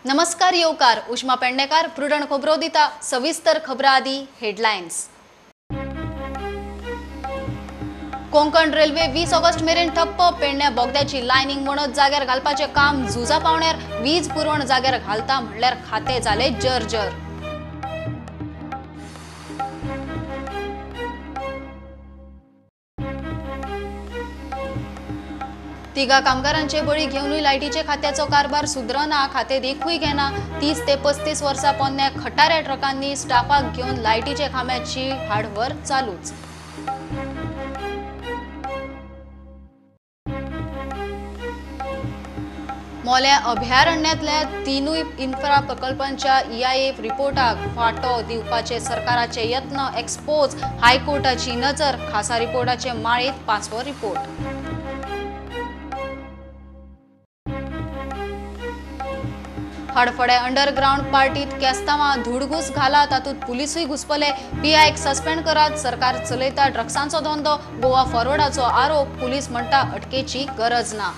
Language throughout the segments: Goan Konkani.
नमस्कार येवकार उष्मा पेडणेकार प्रुडंट खबरो दिता सविस्तर खबरा आदी हेडलायन्स। कोंकण रेल्वे 20 ऑगस्ट मेरेन ठप्प। पेडण्या बोगद्याची लायनिंग म्हणत जाग्यार घालपाचें काम झुजा पावण्यार वीज पुरवण जाग्यार घालता म्हणल्यार खाते जाले जर्जर। तिगा कामगारांचे बळी घेवनूय लायटीचे खात्याचो कारभार सुदरना, खाते देखूय घेना। 30 ते 35 वर्सां पोन्न्या खटाऱ्या ट्रकांनी स्टाफाक घेवन लायटीचे खांब्याची हाडव्हर चालूच। मोल्या अभयारण्यांतल्या तिनूय इन्फ्रा प्रकल्पांच्या ईआयए रिपोर्टाक फाटो दिवपाचे सरकाराचे यत्न एक्सपोज। हायकोर्टाची नजर, खासा रिपोर्टाचे माळेत पांचवो रिपोर्ट। हडफडे अंडरग्राउंड पार्टीत केस्तांवां धुडगूस घाला, तातूंत पुलिसूय घुसपले। पीआयक सस्पेंड करात, सरकार चलयता ड्रग्सांचो धंदो। गोवा फॉरवर्डाचो आरोप, पुलीस म्हणटा अटकेची गरज ना।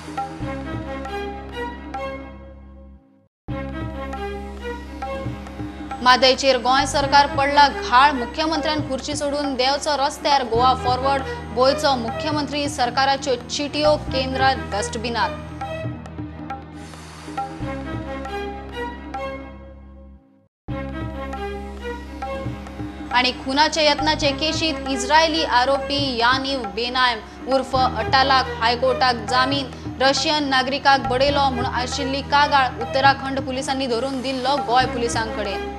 म्हादयचेर गोंय सरकार पडला घाळ, मुख्यमंत्र्यान खुर्ची सोडून देंवचो रस्त्यार। गोवा फॉरवर्ड गोंयचो मुख्यमंत्री सरकाराच्यो चिटयो केंद्रात डस्टबिनात। आणि खुनाच्या यत्नाचे केशीत इस्रायली आरोपी यानिव बेनायम उर्फ अटालाक हायकोर्टाक जामीन। रशियन नागरिकाक बडयलो म्हूण आशिल्ली कागाळ उत्तराखंड पुलिसांनी धरून दिल्लो गोंय पुलिसांकडेन।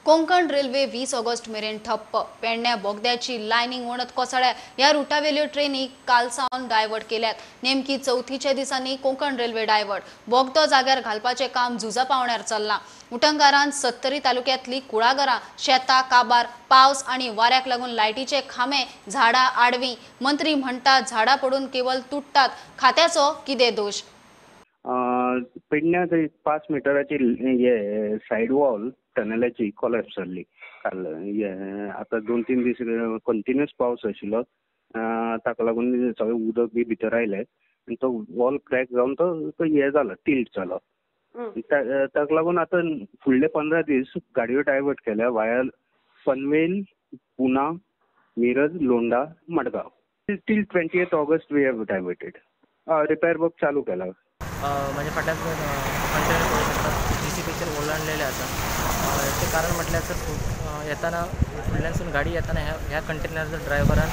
कोंकण रेल्वे 20 ऑगस्ट मेरेन ठप्प। पेडण्या बोगद्याची लायनिंग वणत कोसळ्या। ह्या रुटावेल्यो ट्रेनी काल सावन डायवर्ट केल्यात। नेमकी चवथीच्या दिसांनी कोंकण रेल्वे डायवर्ट। बोगदो जाग्यार घालपाचें काम झुजा पावण्यार चल्लां। उटंगारान सत्तरी तालुक्यांतली कुळागरां, शेतां काबार। पावस आनी वाऱ्याक लागून लायटीचे खांबे, झाडां आडवी। मंत्री म्हणटा झाडां पडून केवल तुटतात, खात्याचो कितें दोश? पेडण्या 5 मिटराची हे सायड वॉल टनलाची कोलॅप्स जाल्ली काल। आतां 2-3 दीस कंटिन्युअस पावस आशिल्लो, ताका लागून सगळें उदक बी भितर आयलें आनी तो वॉल क्रॅक जावन तो हे जालो, टिल्ट जालो। ताका लागून आतां फुडले 15 दीस गाडयो डायवर्ट केल्या via Panvel, Pune, Miraj, Londa, Madgaon till 20 August we have diverted. Repair work चालू केला। म्हणजे फाटल्यान कंटेनर पळोवंक शकता, जीसीबीचेर ओलांडलेले आसा। हेचें कारण म्हटल्यार सर येताना फुडल्यानसून गाडी येताना ह्या कंटेनराचो ड्रायव्हरान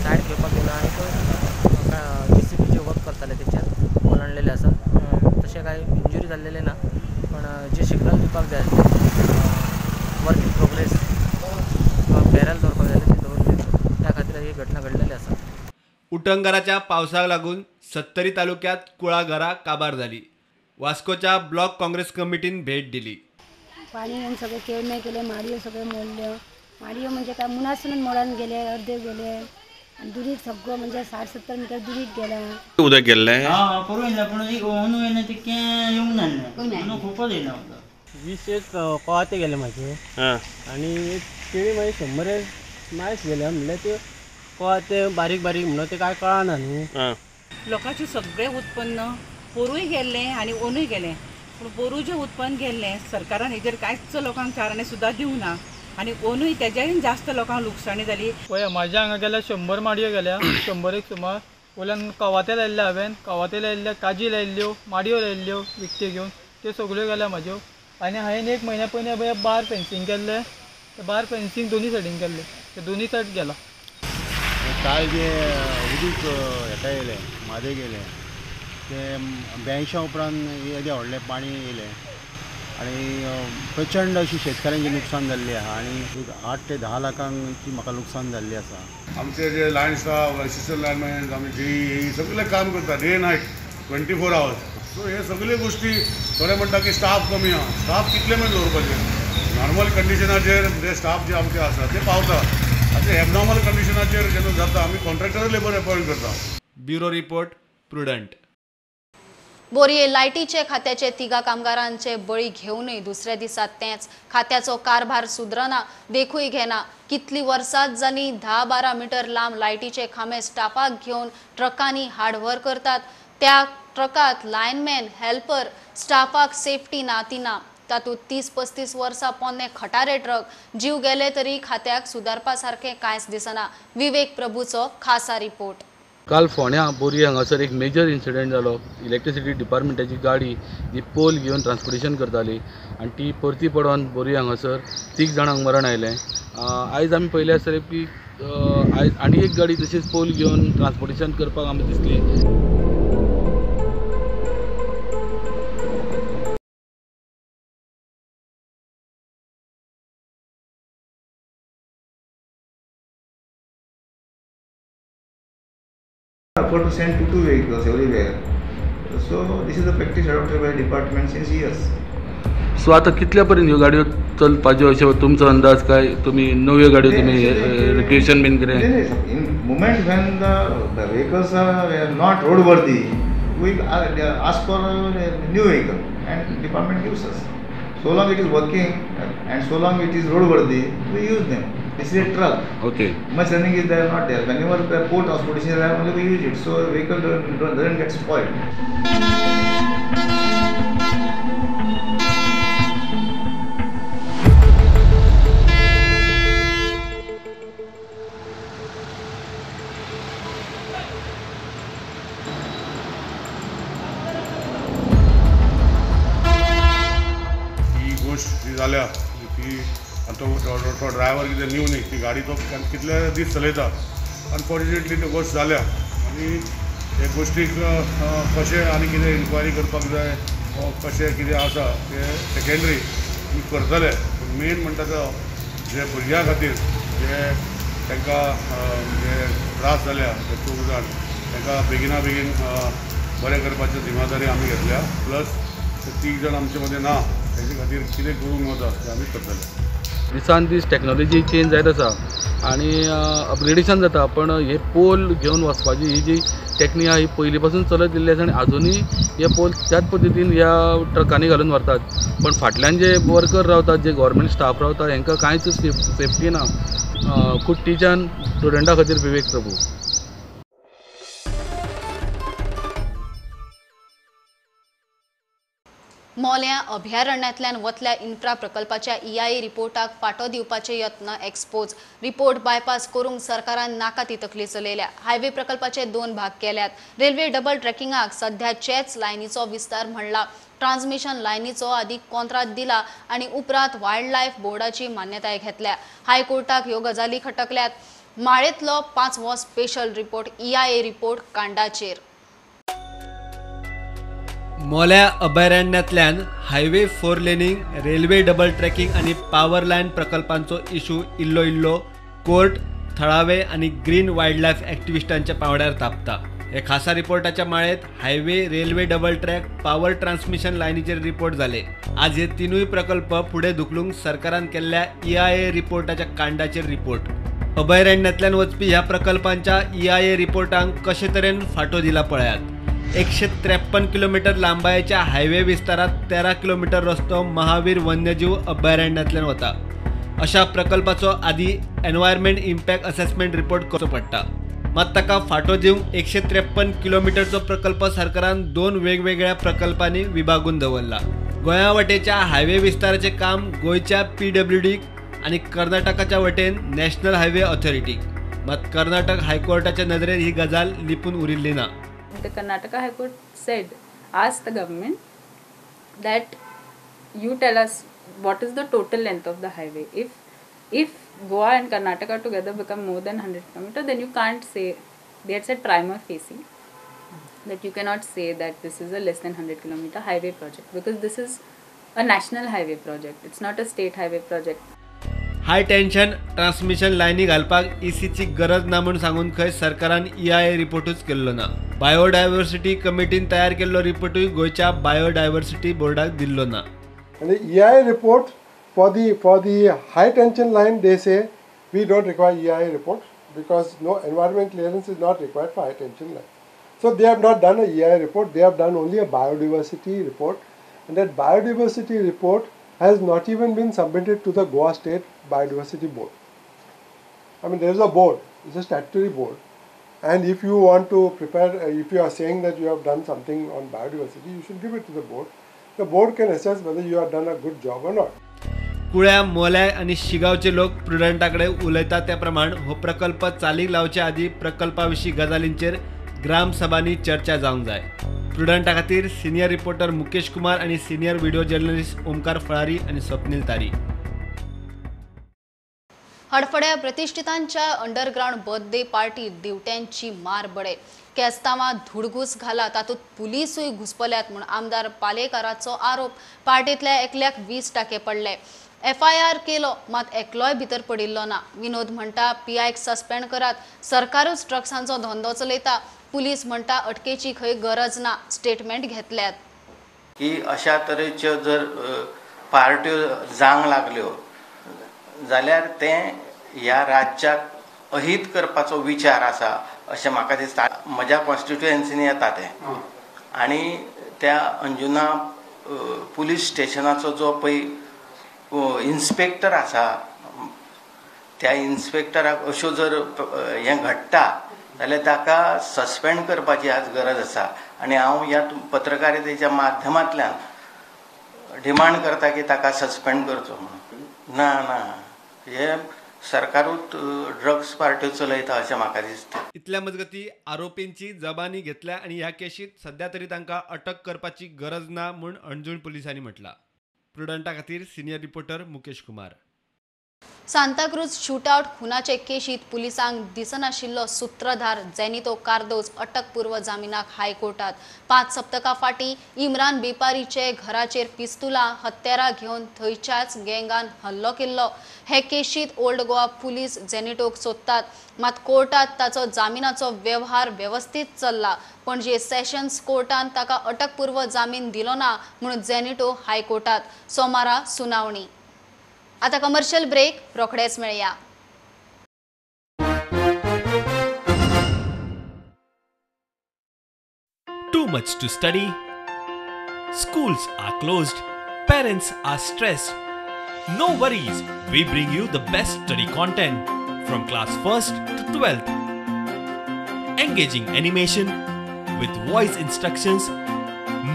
सायड घेवपाक गेलो आनी तो जीसीबी जे वर्क करताले तेच्यार ओलांडलेले आसा। तशें कांय इंजुरी जाल्लेले ना, पण जे सिग्नल दिवपाक जाय आसलें, वर्क इन प्रोग्रेस किंवा बॅरल दवरपाक जाय आसलें ते दवरले, त्या खातीर ही घटना घडलेली आसा। उटंगाराच्या पावसाक लागून सत्तरी तालुक्यात कुळागरां काबार जाली। वास्कोच्या ब्लॉक काँग्रेस कमिटीन भेट दिली। पाणी येवन सगळे केळमे केले, माडयो सगळे मोडल्यो। माडयो म्हणजे काय मुनासून मोडान गेले, अर्दे गेले आनी दुरीग सगळो म्हणजे 60-70 मिटर दुरीग गेला। उदक गेल्लें करूं येयला, पूण एक अंदू येयलें ते येवंक नासलें, अंदू खूपच येयला उदक। 20 एक कवाथे गेले म्हाजे आनी एक केळी मागीर 100 मायस गेल्या, म्हणल्यार त्यो कवाथे बारीक बारीक म्हणून ते काय कळना न्हू। लोकांचें सगळें उत्पन्न पोरूय गेल्लें आनी ओनूय गेलें, पूण पोरू जें उत्पन्न गेल्लें सरकारान हेजेर कांयच लोकांक चाराणें सुद्दां दिवना आनी ओनूय तेज्याय जास्त लोकांक लुकसाणी जाली। पळय म्हाज्या हांगा गेल्या 100 माडयो गेल्या, 100 एक सुमार। वयल्यान कवाथे लायिल्ले हांवें, कवाथे लायिल्ले, काजी लायिल्ल्यो, माडयो लायिल्ल्यो विकत्यो घेवन, त्यो सगळ्यो गेल्या म्हाज्यो। आनी हांवें एक म्हयन्या पयलीं पळय बार फेन्सींग केल्लें, ते बार फेन्सींग दोनी सायडीन केल्लें, ते दोनी सायड गेला। काल जे उदीक हेका येयलें, म्हादय गेलें, तें 82 उपरांत येदें व्हडलें पाणी येयलें आनी प्रचंड अशी शेतकाऱ्यांचें लुकसाण जाल्लें आहा आनी एक 8 ते 10 लाखांची म्हाका लुकसाण जाल्लें आसा। आमचे जे लायन स्टाफ, असिस्टंट लायनमॅन, आमी जेई सगळे काम करता डे नायट 24 आवर्स। सो हे सगळे गोश्टी थोडे म्हणटा की स्टाफ कमी आहा, स्टाफ कितले मेरेन दवरपाचे? नॉर्मल कंडिशनाचेर जे स्टाफ जे आमचे आसा ते पावता, आतां एबनॉर्मल कंडिशनाचेर जेन्ना जाता आमी कॉन्ट्रॅक्टर लेबर अपॉयंट करता। Bureau report, Prudent. बोरये लायटीचे खात्याचे तिगा कामगारांचे बळी घेवनूय दुसऱ्या दिसा तेंच खात्याचो कारभार सुदरना, देखूय घेना। कितली वर्सां जाली 10-12 मीटर लांब लायटीचे खांबे स्टाफाक घेवन ट्रकांनी हाडव्हर करतात। त्या ट्रकात लायनमॅन, हेल्पर, स्टाफाक सेफ्टी ना ती ना। तातूंत 30-35 वर्सां पोन्ने खटारे ट्रक जीव गेले तरी खात्याक सुदारपा सारकें कांयच दिसना। विवेक प्रभूचो खासा रिपोर्ट। काल फोंड्या बोरये हांगासर एक मेजर इन्सिडंट जालो। इलेक्ट्रिसिटी डिपार्टमेंटाची गाडी जी पोल घेवन ट्रान्सपोर्टेशन करताली आनी ती परती पडोन बोरये हांगासर 3 जाणांक मरण आयलें। आयज आमी पळयलें आसतलें की आयज आनी एक गाडी तशीच पोल घेवन ट्रान्सपोर्टेशन करपाक आमकां दिसली। Afford to send 2 vehicles everywhere. So this is a practice adopted by department since years. So आता कितल्या पर्यंत ह्यो गाडयो चलपाच्यो अशें तुमचो अंदाज काय? तुमी नव्यो गाडयो तुमी रिक्वेशन बीन कितें? In moment when the vehicles are not roadworthy, we ask for a new vehicle and department gives us. So long it is working and so long it is roadworthy, we use them. This is a truck. Okay. Much running is there, not there. Whenever the port transportation is there, only we use it. So vehicle doesn't get spoiled. ही गोष्ट जी जाल्या ती तो ड्रायव्हर कितें न्यू न्ही, ती गाडी तो कितले दीस चलयता। अनफॉर्च्युनेटली त्यो गोश्ट जाल्या आनी हे गोश्टीक कशें आनी कितें इन्क्वायरी करपाक जाय वो कशें कितें आसा तें सेकेंडरी आमी करतले। पूण मेन म्हणटा तो जे भुरग्यां खातीर जे तांकां जे त्रास जाल्या ते खूब जाण तांकां बेगिना बेगीन बरें करपाची जिम्मेदारी आमी घेतल्या। प्लस ते 3 जाण आमचे मदीं ना, तेजे खातीर कितें करूंक वता तें आमी करतले। दिसान दीस टॅक्नोलॉजी चेंज जायत आसा आनी अपग्रेडेशन जाता, पण हे पोल घेवन वचपाची ही जी टॅक्नीक आहा ही पयलीं पासून चलत येयल्ली आसा आनी आजुनूय हे पोल त्याच पद्दतीन ह्या ट्रकांनी घालून व्हरतात। पण फाटल्यान जे वर्कर रावतात, जे गव्हर्मेंट स्टाफ रावतात, हांकां कांयच सेफ्टी ना। कुट्टीच्यान स्टुडंटा खातीर विवेक प्रभू। मोल्यां अभयारण्यांतल्यान वतल्या इन्फ्रा प्रकल्पाच्या ईआयए रिपोर्टाक फाटो दिवपाचे यत्न एक्सपोज। रिपोर्ट बायपास करूंक सरकारान नाका ती तकली चलयल्या। हायवे प्रकल्पाचे 2 भाग केल्यात। रेल्वे डबल ट्रॅकिंगाक सध्याचेच लायनीचो विस्तार म्हणला। ट्रान्समिशन लायनीचो आदी कॉन्त्रात दिला आनी उपरांत वायल्ड लायफ बोर्डाची मान्यताय घेतल्या। हायकोर्टाक ह्यो गजाली खटकल्यात। माळेंतलो 5वो स्पेशल रिपोर्ट ईआयए रिपोर्ट कांडाचेर। मोल्या अभयारण्यांतल्यान highway 4 laning, railway double tracking आनी पावर लायन प्रकल्पांचो इशू इल्लो इल्लो कोर्ट, थळावे आनी ग्रीन वायल्ड लायफ ॲक्टिविस्टांच्या पांवड्यार तापता। हे खासा रिपोर्टाच्या माळेत highway, railway double track, power transmission लायनीचेर report जाले। आज हे 3 प्रकल्प फुडें धुकलूंक सरकारान केल्ल्या ईआयए रिपोर्टाच्या कांडाचेर रिपोर्ट। अभयारण्यांतल्यान वचपी ह्या प्रकल्पांच्या ईआयए रिपोर्टांक कशे तरेन फाटो दिला पळयात। 153 किलोमीटर लांबायेच्या हायवे विस्तारात 13 किलोमीटर रस्तो महावीर वन्यजीव अभयारण्यांतल्यान वता। अशा प्रकल्पाचो आदी एनवायरमेंट इम्पॅक्ट असेसमेंट रिपोर्ट करचो पडटा। मात ताका फाटो दिवंक 153 किलोमीटरचो प्रकल्प सरकारान 2 वेगवेगळ्या प्रकल्पांनी विभागून दवरला। गोंया वटेच्या हायवे विस्ताराचें काम गोंयच्या पीडब्ल्यूडीक आनी कर्नाटकाच्या वटेन नॅशनल हायवे ऑथॉरिटीक। मात कर्नाटक हायकोर्टाच्या नदरेन ही गजाल लिपून उरिल्ली ना। The Karnataka High Court said, asked the government that you tell us what is the total length of the highway. If Goa and Karnataka together become more than 100 km, then you can't say, they had said prima facie, that you cannot say that this is a less than 100 km highway project, because this is a national highway project, it's not a state highway project. High tension transmission लायनी घालपाक ईसीची गरज ना म्हूण सांगून खंय सरकारान ईआयए रिपोर्टूच केल्लो ना। बायोडायवर्सिटी कमिटीन तयार केल्लो रिपोर्टूय गोंयच्या बायोडायवर्सिटी बोर्डाक दिल्लो ना। And the EIA report for the high tension line, they say we don't require EIA report because no environment clearance is not required for high tension line. So they have not done a EIA report, they have done only a biodiversity report, and that biodiversity report has not even been submitted to the Goa State Biodiversity Board. I mean, there is a board, it's a statutory board, and if you want to prepare, if you are saying that you have done something on biodiversity, you should give it to the board. The board can assess whether you have done a good job or not. कुळ्या मोल्याय आनी शिगांवचे लोक प्रुडंटाकडे उलयता त्या प्रमाण हो प्रकल्प चालीक लावचे आदी प्रकल्पा विशीं गजालींचेर ग्रामसभांनी चर्चा जावंक जाय. प्रुडंटा खातीर सिनियर रिपोर्टर मुकेश कुमार आनी senior video journalist Omkar Falari आनी स्वप्नील तारी. हडफड्या प्रतिष्ठितांच्या अंडरग्राउंड बर्थडे पार्टी दिवट्यांची मार बडे केस्तांवां धुडगूस घाला तातूंत पुलिसूय घुसपल्यात म्हूण आमदार पालेकाराचो आरोप. पार्टींतल्या एकल्याक 20 टाके पडले. एफआयआर केलो मात एकलोय भितर पडिल्लो ना. विनोद म्हणटा पीआयक सस्पेंड करात, सरकारूच ड्रग्सांचो धंदो चलयता. पुलीस म्हणटा अटकेची खंय गरज ना, स्टेटमेंट घेतल्यात. की अशा तरेच्यो जर पार्ट्यो जावंक लागल्यो जाल्यार तें ह्या राज्याक अहित करपाचो विचार आसा अशें म्हाका दिसता. म्हज्या कॉन्स्टिट्युएन्सीनी येता तें आनी त्या अंजुना पुलीस स्टेशनाचो जो पळय इन्स्पेक्टर आसा त्या इन्स्पेक्टराक अश्यो जर हें घडटा जाल्यार ताका सस्पेंड करपाची आज गरज आसा. आनी हांव ह्या पत्रकारितेच्या माध्यमांतल्यान डिमांड करता की ताका सस्पेंड करचो म्हणून. ना ना, हे सरकारूच ड्रग्स पार्ट्यो चलयता अशें म्हाका दिसता. इतल्या मजगती आरोपींची जबानी घेतल्या आनी ह्या केशीत सध्या तरी तांकां अटक करपाची गरज ना म्हूण अंजूण पुलिसांनी म्हटलां. प्रुडंटा खातीर senior reporter Mukesh Kumar. Santacruz shootout खुनाचे केशीत पुलिसांक दिसनाशिल्लो सूत्रधार जेनितो कार्दोज अटकपूर्व जामिनाक हायकोर्टात. 5 सप्तकां फाटीं इम्रान बेपारीचे घराचेर पिस्तुलां हत्यारां घेवन थंयच्याच गँगान हल्लो केल्लो. हे केशीत ओल्ड गोवा पुलीस जेनिटोक सोदतात, मात कोर्टात ताचो जामिनाचो वेव्हार वेवस्थीत चल्ला. पणजे सेशन्स कोर्टान ताका अटकपूर्व जामीन दिलो ना म्हणून जेनिटो हायकोर्टात. सोमारा सुनावणी. आता कमर्शियल ब्रेक, रोखडेच मेळया. Too much to study, schools are closed, parents are stressed. No worries, we bring you the best study content from class 1st to 12th. Engaging animation with voice instructions,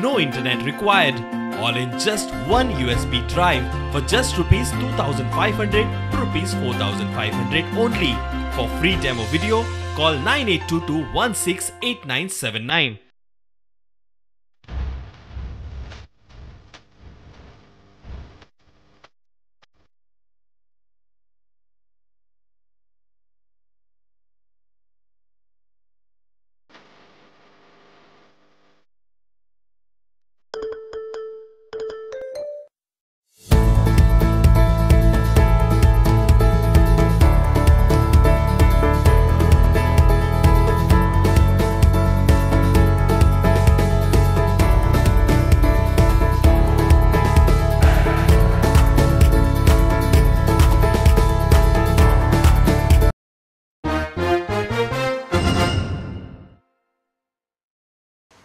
no internet required. All in just one USB drive for just rupees 2,500 to rupees 4,500 only. For free demo video, call 9822 168979.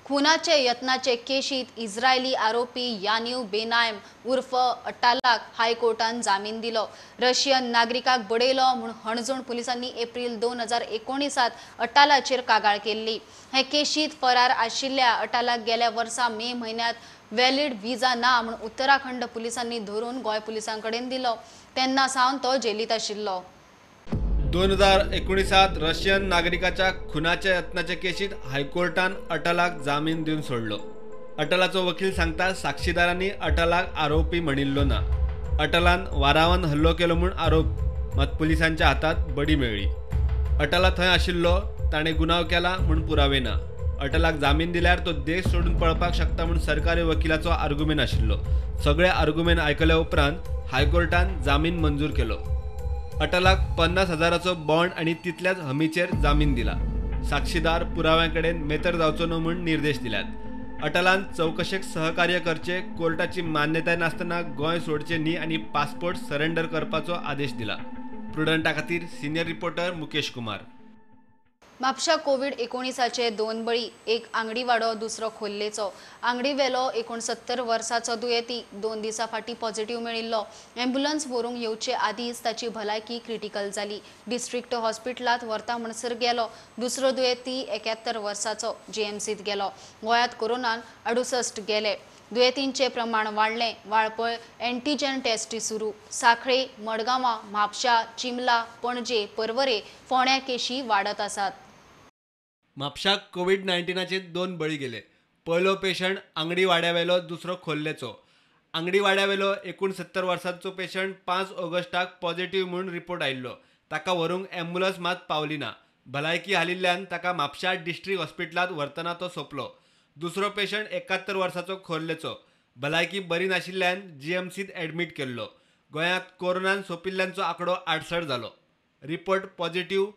खुनाचे यत्नाचे केशीत Israeli आरोपी यानिव बेनायम उर्फ अटालाक हायकोर्टान जामीन दिलो. रशियन नागरिकाक बडयलो म्हूण हणजूण पुलिसांनी एप्रील 2019 अटालाचेर कागाळ केल्ली. हे केशीत फरार आशिल्ल्या अटालाक गेल्या वर्सा मे म्हयन्यांत व्हॅलिड व्हिसा ना म्हूण उत्तराखंड पुलिसांनी धरून गोंय पुलिसां कडेन दिलो. तेन्ना सावन तो जेलींत आशिल्लो. 2019 रशियन नागरिकाच्या खुनाच्या यत्नाच्या केशीत हायकोर्टान अटलाक जामीन दिवन सोडलो. अटलाचो वकील सांगता साक्षीदारांनी अटलाक आरोपी म्हणिल्लो ना. अटलान वारावान हल्लो केलो म्हूण आरोप, मात पुलिसांच्या हातात बडी मेळ्ळी. अटला थंय आशिल्लो, ताणें गुन्यांव केला म्हूण पुरावे ना. अटलाक जामीन दिल्यार तो देश सोडून पळपाक शकता म्हूण सरकारी वकिलाचो आर्गुमेंट आशिल्लो. सगळे आर्गुमेंट आयकल्या उपरांत हायकोर्टान जामीन मंजूर केलो. अटलाक 50,000चो बॉन्ड आनी तितल्याच हमीचेर जामीन दिला. साक्षीदार पुराव्यां कडेन मेतर जावचो न्हू म्हूण निर्देश दिल्यात. अटलान चवकशेक सहकार्य करचे, कोर्टाची मान्यताय नासतना गोंय सोडचे न्ही आनी पासपोर्ट सरेंडर करपाचो आदेश दिला. प्रुडंटा खातीर सिनियर रिपोर्टर मुकेश कुमार. म्हापशा कोवीड 19 2 बळी, एक आंगडीवाडो, दुसरो खोल्लेचो। आंगडीवेलो 69 वर्साचो दुयेंती 2 दिसां फाटीं पॉझिटिव्ह मेळिल्लो। ॲम्ब्युलन्स व्हरूंक येवचे आदींच ताची भलायकी क्रिटिकल जाली। डिस्ट्रिक्ट हॉस्पिटलांत व्हरता म्हणसर गेलो। दुसरो दुयेंती 71 वर्साचो जीएमसीत गेलो। गोंयांत कोरोनान 68 गेले। दुयेंतींचे प्रमाण वाडलें। वाळपय एंटीजन टेस्ट सुरू। साखळे, मडगांवां, म्हापशा, चिमला, पणजे, पर्वरे, फोंड्या केशी वाडत आसात। म्हापशाक कोवीड 19 2 बळी गेले। पयलो पेशंट आंगडीवाड्यावेलो, दुसरो खोल्लेचो। आंगडीवाड्यावेलो 69 वर्सांचो पेशंट 5 ऑगस्टाक पॉझिटिव्ह म्हूण रिपोर्ट आयिल्लो। ताका व्हरूंक ॲम्ब्युलन्स मात पावली ना। भलायकी हालिल्ल्यान ताका म्हापशा डिस्ट्रिक्ट हॉस्पिटलांत व्हरतना तो सोंपलो। दुसरो पेशंट 71 वर्सांचो खोर्लेचो, भलायकी बरी नाशिल्ल्यान जीएमसीत ॲडमीट केल्लो। गोंयांत कोरोनान सोंपिल्ल्यांचो आंकडो 68 जालो। Report positive.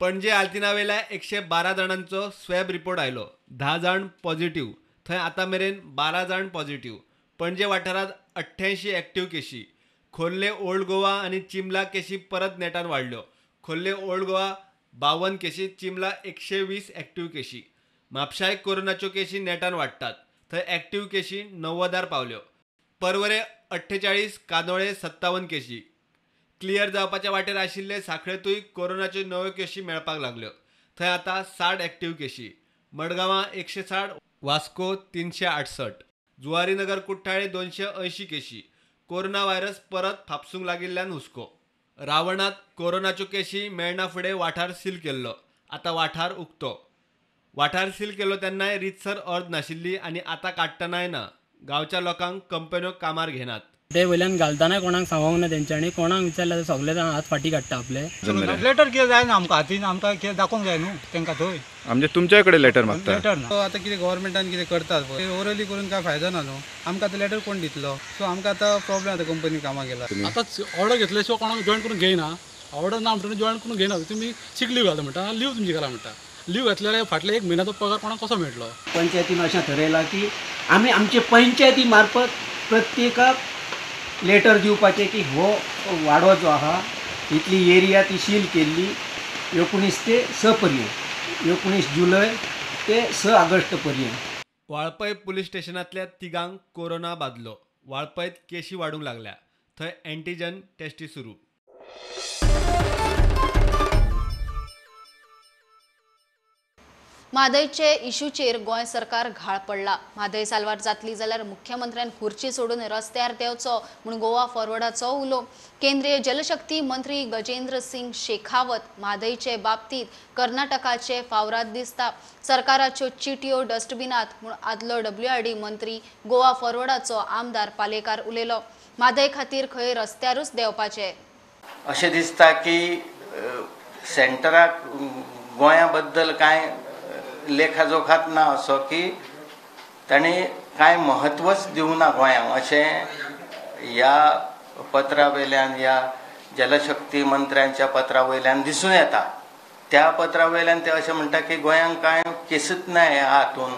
पणजे आल्तिनावेल्या 112 जाणांचो स्वॅब रिपोर्ट आयलो, 10 जाण पॉझिटिव्ह। थंय आतां मेरेन 12 जाण पॉझिटिव्ह। पणजे वाठारांत 88 ॲक्टिव्ह केशी। खोर्ले ओल्ड गोवा आनी चिमला केशी परत नेटान वाडल्यो। खोर्ले ओल्ड गोवा 52 केशी, चिमला 120 ॲक्टिव्ह केशी। म्हापशाय कोरोनाच्यो केशी नेटान वाडटात, थंय ॲक्टिव्ह केशी 90 पावल्यो। पर्वरे 48, कांदोळे 57 केशी। क्लियर जावपाच्या वाटेर आशिल्ले साखळेंतूय कोरोनाच्यो नव्यो केशी मेळपाक लागल्यो, थंय आतां 60 ॲक्टिव्ह केशी। मडगांवां 160, वास्को 368, जुवारीनगर कुठ्ठाळे 280 केशी। कोरोना व्हायरस परत फापसूंक लागिल्ल्यान हुस्को। रावणांत कोरोनाच्यो केशी मेळना फुडें वाठार सील केल्लो, आतां वाठार उक्तो। वाठार सील केलो तेन्नाय रितसर अर्द नाशिल्ली आनी आतां काडटनाय ना। गांवच्या लोकांक कंपन्यो कामार घेनात। ते वयल्यान घालतना कोणाक सांगोंक ना तेंच्यांनी, कोणाक विचारल्यार सगळे जाण हात फाटी काडटा आपले। लेटर कितें जायना आमकां, हातीन आमकां कितें दाखोवंक जाय न्हू तेंकां थंय। म्हणजे तुमच्या कडेन लेटर मागता? लेटर ना, आतां कितें गव्हर्मेंटान कितें करतात पळय ओरली करून काय फायदो ना न्हू आमकां। आतां लेटर कोण दितलो? सो आमकां आतां प्रॉब्लेम जाता कंपनी कामाक गेला। आतां ऑर्डर घेतले शिवाय कोणाक जॉयन करून घेयना। ऑर्डर ना म्हणटना जॉयन करून घेयना, तुमी सीक लीव घालता म्हणटा, लीव तुमची घाला म्हणटा। लीव घातल्यार फाटले 1 म्हयन्याचो पगार कोणाक कसो मेळटलो? पंचायतीन अशें थरयलां की आमी आमचे पंचायती मार्फत प्रत्येकाक लेटर दिवपाचें की हो वाडो जो आहा इतली एरिया ती सील केल्ली 19 ते 6 पर्यंत, 19 जुलय ते 6 ऑगस्ट पर्यंत। वाळपय पुलीस स्टेशनांतल्या तिगांक कोरोना बादलो। वाळपयत केशी वाडूंक लागल्या, थंय एंटीजन टेस्टी सुरू। म्हादयचे इशूचेर गोंय सरकार घाळ पडला। म्हादय साल्वार जातली जाल्यार मुख्यमंत्र्यान खुर्ची सोडून रस्त्यार देंवचो म्हूण गोवा फॉरवर्डाचो उलो। केंद्रीय जलशक्ती मंत्री गजेंद्र सिंग शेखावत म्हादयचे बाबतीत कर्नाटकाचे फावराद दिसता। सरकाराच्यो चिटयो डस्टबिनात म्हूण आदलो WRD मंत्री गोवा फॉरवर्डाचो आमदार पालेकार उलयलो। म्हादय खातीर खंय रस्त्यारूच देंवपाचें अशें दिसता की सेंटराक गोंया बद्दल कांय लेखाजोखात ना, असो की तांणी कांय म्हत्वच दिवना गोंयांक अशें ह्या पत्रा वयल्यान, ह्या जलशक्ती मंत्र्यांच्या पत्रा वयल्यान दिसून येता। त्या पत्रा वयल्यान ते अशें म्हणटा की गोंयांक कांय केसूच ना ह्या हातून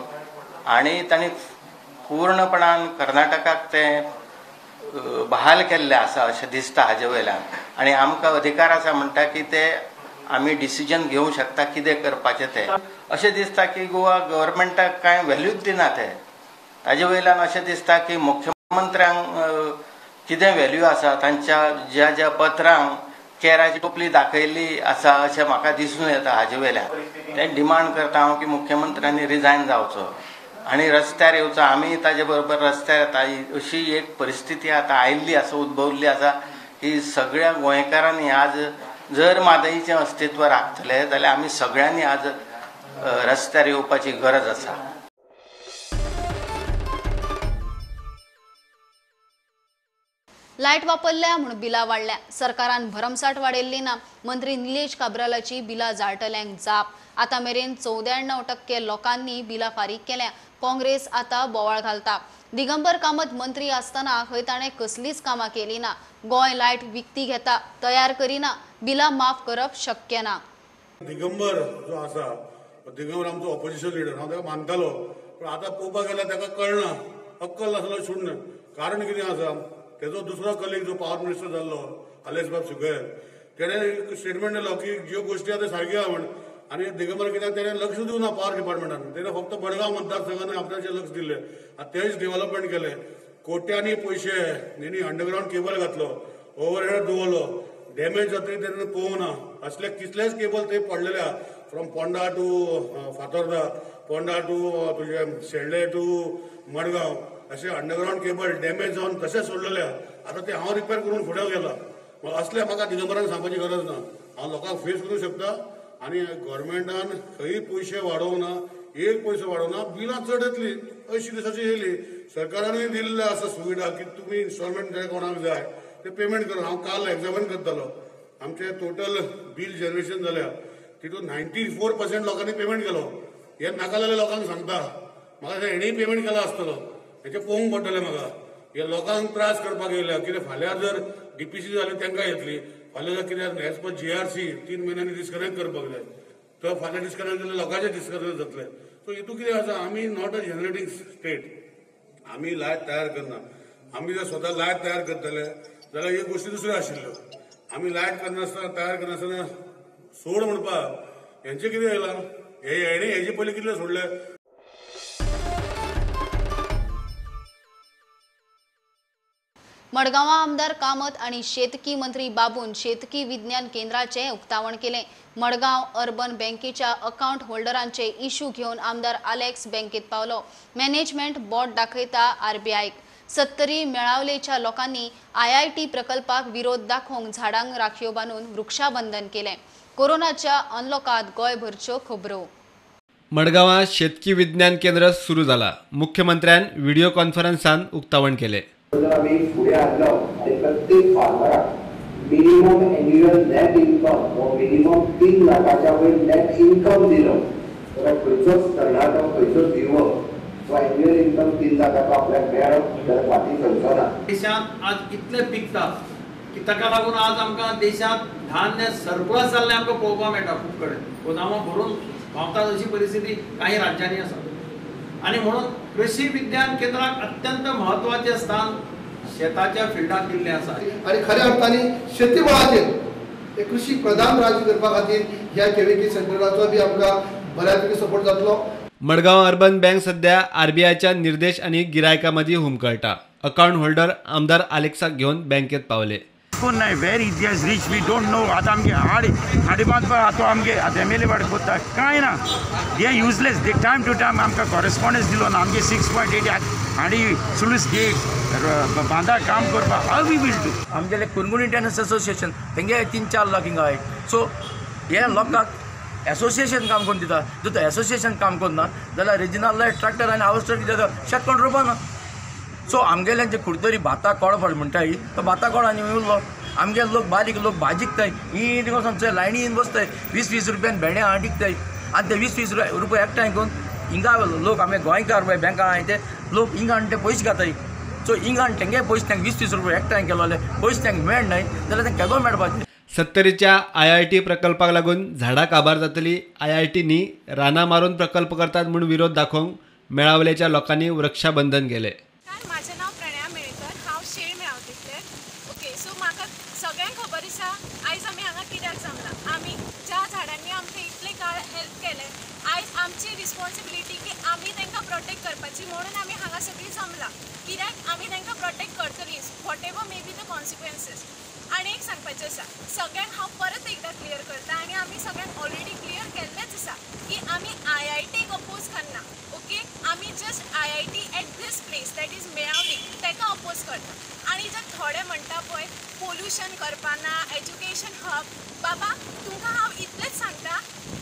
आनी तांणी पूर्णपणान कर्नाटकाक तें बहाल केल्लें आसा अशें दिसता हाजे वयल्यान। आनी आमकां अधिकार आसा म्हणटा की ते आमी डिसिजन घेवंक शकता कितें करपाचें तें। अशें दिसता की गोवा गव्हर्मेंटाक कांय व्हॅल्यूच दिना ते। ताजे वयल्यान अशें दिसता की मुख्यमंत्र्यांक कितें व्हॅल्यू आसा, तांच्या ज्या ज्या पत्रांक केराची टोपली दाखयल्ली आसा अशें म्हाका दिसून येता। हाजे वयल्यान तें डिमांड करता हांव की मुख्यमंत्र्यांनी रिजायन जावचो आनी रस्त्यार येवचो, आमी ताजे बरोबर रस्त्यार येता अशी एक परिस्थिती आतां आयिल्ली आसा, उद्भवल्ली आसा की सगळ्या गोंयकारांनी आज जर म्हादयचें अस्तित्व राखतले जाल्यार आमी सगळ्यांनी आज रस्त्यार येवपाची गरज आसा। लायट वापरल्या म्हूण बिलां वाडल्या, सरकारान भरमसाठ वाडयल्ली ना। मंत्री निलेश काब्रालाची बिलां जाळटल्यांक जाप। आतां मेरेन 94% लोकांनी बिलां फारीक केल्या। काँग्रेस आतां बोवाळ घालता। दिगंबर कामत मंत्री आसतना खंय ताणें कसलीच कामां केली ना। गोंय लायट विकती घेता, तयार करिना, बिलां माफ करप शक्य ना। दिगंबर जो आसा, दिगंबर आमचो ऑपोजिशन लिडर, हांव ताका मानतालो, पूण आतां पळोवपाक गेल्यार ताका कळना, अक्कल नासलो शून्य। कारण कितें आसा, तेजो दुसरो कलीग जो पावर मिनिस्टर जाल्लो आलेसबाब सुगेर, तेणें स्टेटमेंट दिलो की ज्यो गोश्टी आतां सारक्यो आहा म्हण। आनी दिगंबर कित्याक तेणें लक्ष दिवना पावर डिपार्टमेंटान, तेणें फक्त बडगांव मतदारसंघान आपल्याचेर लक्ष दिल्लें. आतां तेच डेव्हलपमेंट केलें, कोट्यांनी पयशे तेणी अंडरग्रावंड केबल घातलो, ओवरहेड दवरलो, डॅमेज जातरी तेणें पळोवंक ना. असले कितलेच केबल ते पडलेले आहा, from Ponda to Fatorda, Ponda to तुजे शेल्डे टू मडगांव, अशे अंडरग्रावंड केबल डॅमेज जावन तशें सोडलेले आहा. आतां ते हांव रिपेर करून फुडें गेला. असले म्हाका दिगंबरान सांगपाची गरज ना, हांव लोकांक फेस करूंक शकता. आनी गव्हर्मेंटान खंय पयशे वाडोवंक ना, एक पयसो वाडोवंक ना, बिलां चड येतली अशी दिसाची येयली. सरकारानूय दिल्लें आसा सुविधा की तुमी इन्स्टॉलमेंट जे कोणाक जाय ते पेमेंट करा. हांव काल एग्जामीन करतालो, आमचें टोटल बील जनरेशन जाल्या तितून 94% लोकांनी पेमेंट केलो. हे नाका जाल्ल्या लोकांक सांगता, म्हाका हेणीय पेमेंट केला आसतलो, हेचें पळोवंक पडटलें म्हाका. हे लोकांक त्रास करपाक येयल्या. कितें फाल्यां जर डीपीसी जाली तांकां येतली, फाल्यां जर कितें एज पर जीआरसी 3 म्हयन्यांनी डिस्कनेक्ट करपाक जाय, तर फाल्यां डिस्कनेक्ट जाल्यार लोकांचें डिस्कनेक्ट जातलें. सो हितून कितें आसा, आमी not a generating state, आमी लायट तयार करना. आमी जर स्वता लायट तयार करतले जाल्यार ह्यो गोश्टी दुसऱ्यो आशिल्ल्यो. आमी लायट करनासतना तयार करनासतना सोड म्हणपाक हेंचें कितें येयलां, हे हेणें हेजे पयलीं कितले सोडले. मडगांवां आमदार कामत आनी शेतकी मंत्री बाबून शेतकी विज्ञान केंद्राचें उक्तावण केलें. मडगांव अर्बन बँकेच्या अकाउंट होल्डरांचे इश्यू घेवन आमदार आलेक्स बँकेत पावलो. मॅनेजमेंट बोट दाखयता आरबीआयक. 70 मेळावलेच्या लोकांनी आयआयटी प्रकल्पाक विरोध दाखोवंक झाडांक राखयो बांदून वृक्षाबंधन केलें. कोरोनाच्या अनलॉकात गोंयभरच्यो खबरो. मडगांवां शेतकी विज्ञान केंद्र सुरू जाला. मुख्यमंत्र्यान व्हिडिओ कॉन्फरन्सान उक्तावण केलें. जर आमी फुडें हाडलो आनी प्रत्येक फार्मराक मिनिमम एन्युअल नॅट इन्कम हो मिनिमम 3 लाखाच्या वयर नॅट इन्कम दिलो जाल्यार खंयचोच तरणाटो, खंयचोच युवक तो एन्युअल इन्कम 3 लाखाचो आपल्याक मेळप जाल्यार फाटीं सरचो ना. देशांत आज इतलें पिकता की ताका लागून आज आमकां देशांत धान्य सरप्लस जाल्लें आमकां पळोवपाक मेळटा. खूब कडेन गोदामां भरून व्हांवतात अशी परिस्थिती कांय राज्यांनी आसा. आनी म्हणून कृषी विज्ञान केंद्राक अत्यंत म्हत्वाचें स्थान शेताच्या फिल्डांत दिल्लें आसा. आनी खऱ्या अर्थाने शेती मळाचेर हे कृषी प्रधान राज्य करपा खातीर ह्या केव्हीके सेंटराचो बी आमकां बऱ्यापैकी सपोर्ट जातलो. मडगांव अर्बन बँक सध्या आरबीआयच्या निर्देश आनी गिरायकां मदीं हुमकळटा. अकाउंट होल्डर आमदार आलेक्साक घेवन बँकेत पावले. कोण नाही, where it has reach we don't know. आतां आमगे आडी बांदपाक आतां आमगे आतां एम एल ए वाड कोत्ता कांय ना, हे युजलेस. टायम टू टायम आमकां कॉरेस्पॉन्डन्स दिलो ना. आमगे 6.8 आनी सुलूस गेट बांदा काम करपाक हांव we will do. आमगेले कुरगुणी टेनस असोसिएशन तेंगे 3-4 लाख हिंगा आहाय. सो हे लोकांक एसोसिएशन काम करून दिता. जर तो एसोसिएशन काम करना जाल्यार रिजनल ट्रॅक्टर आनी हावस ट्रॅक्टर शेत कोण रोवपाना. सो आमगेले जे कुडतरी भाता कोळ म्हणटाय तो भाता कोळ आनी उरलो. आमगे लोक बारीक लोक भाजी विकताय, ही वचोन लायनीन बसताय, 20-20 रुपयान भेंडे हाड विकताय. आनी ते 20-20 रुपया एकठांय करून हिंगा लोक आमगे गोंयकार पळय बँका आहाय ते लोक हिंगा हाडून ते पयशे घाताय. सो हिंगा हाडून तेंगे पयशे तांकां 20-30 रुपया एकठांय केलो जाल्यार पयशे तांकां मेळनाय जाल्यार तेंकां केदो मेळपाचें. सत्तरीच्या आयआयटी प्रकल्पाक लागून झाडां काबार जातली. आयआयटींनी रानां मारून प्रकल्प करतात म्हूण विरोध दाखोवंक मेळावलेच्या लोकांनी वृक्षाबंधन केलें. म्हाजें नांव प्रणया मेळकर, हांव शेळ मेळावतींतलें. ओके, सो म्हाका सगळ्यांक खबर आसा आयज आमी हांगा कित्याक जमला. आमी ज्या झाडांनी आमकां इतले काळ हेल्प केलें, आयज आमची रिस्पॉन्सिबिलिटी की आमी तांकां प्रोटेक्ट करपाची, म्हणून आमी हांगा सगळीं जमला. कित्याक आमी तांकां protect करतलीच, whatever may be the consequences. आनी एक सांगपाचें आसा सगळ्यांक, हांव परत एकदां क्लियर करता आनी आमी सगळ्यांक ऑलरेडी क्लियर केल्लेंच आसा की आमी आयआयटीक अपोज करना. ओके, आमी just IIT at this place that is Melauli ताका अपोज करता. आनी जर थोडे म्हणटा पळय पोल्युशन करपाना, एज्युकेशन हब, बाबा तुमकां हांव इतलेंच सांगता,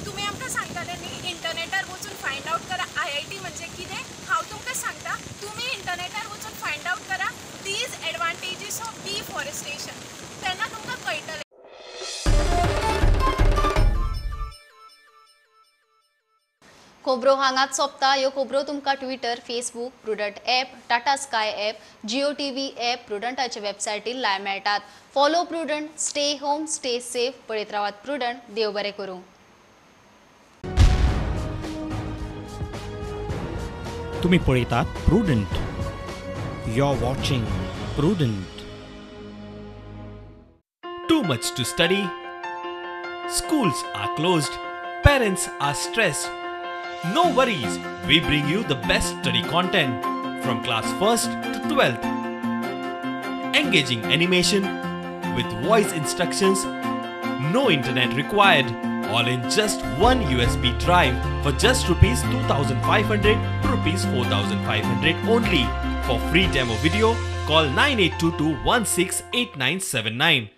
तुमी आमकां सांगताले न्ही इंटरनेटार वचून फायंड आवट करा आयआयटी म्हणजे कितें. हांव तुमकां सांगता तुमी इंटरनेटार वचून फायंड आवट करा these advantages of deforestation, तेन्ना तुमकां कळटलें. खबरो हांगाच सोंपता. ह्यो खबरो तुमकां Twitter, Facebook, Prudent app, Tata Sky app, Jio TV app, प्रुडंटाच्या वेबसायटीर live मेळटात. Follow Prudent, stay home, stay safe. पळयत रावात प्रुडंट. देव बरें करूं. तुमी पळयतात Prudent. You are watching Prudent. Too much to study, schools are closed, Parents are stressed. No worries, we bring you the best study content from class 1st to 12th. Engaging animation with voice instructions, no internet required, all in just one USB drive for just rupees 2500 to rupees 4500 only. For free demo video, call 9822 168979.